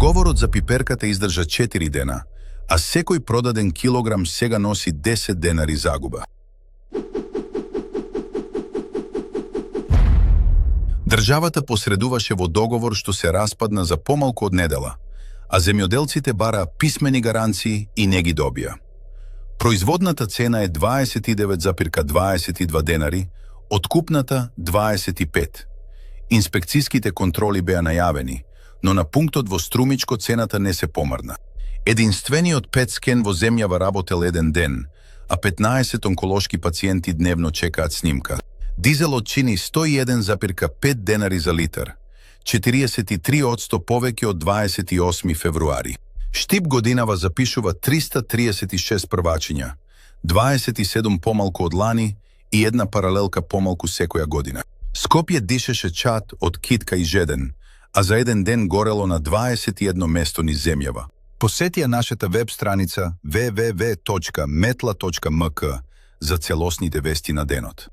Договорот за пиперката издржа 4 дена, а секој продаден килограм сега носи 10 денари загуба. Државата посредуваше во договор што се распадна за помалку од недела, а земјоделците бараа писмени гаранции и не ги добија. Производната цена е 29,22 денари, откупната 25. Инспекцијските контроли беа најавени, но на пунктот во Струмичко цената не се помрна. Единствениот ПЕТ скен во земјава работел еден ден, а 15 онколошки пациенти дневно чекаат снимка. Дизелот чини 101,5 денари за литар, 43% повеќе од 28 февруари. Штип годинава запишува 336 првачиња, 27 помалку од лани и една паралелка помалку секоја година. Скопје дишеше чад од китка и жеден, а за еден ден горело на 21 место низ земјава. Посети ја нашата веб страница www.metla.mk за целосните вести на денот.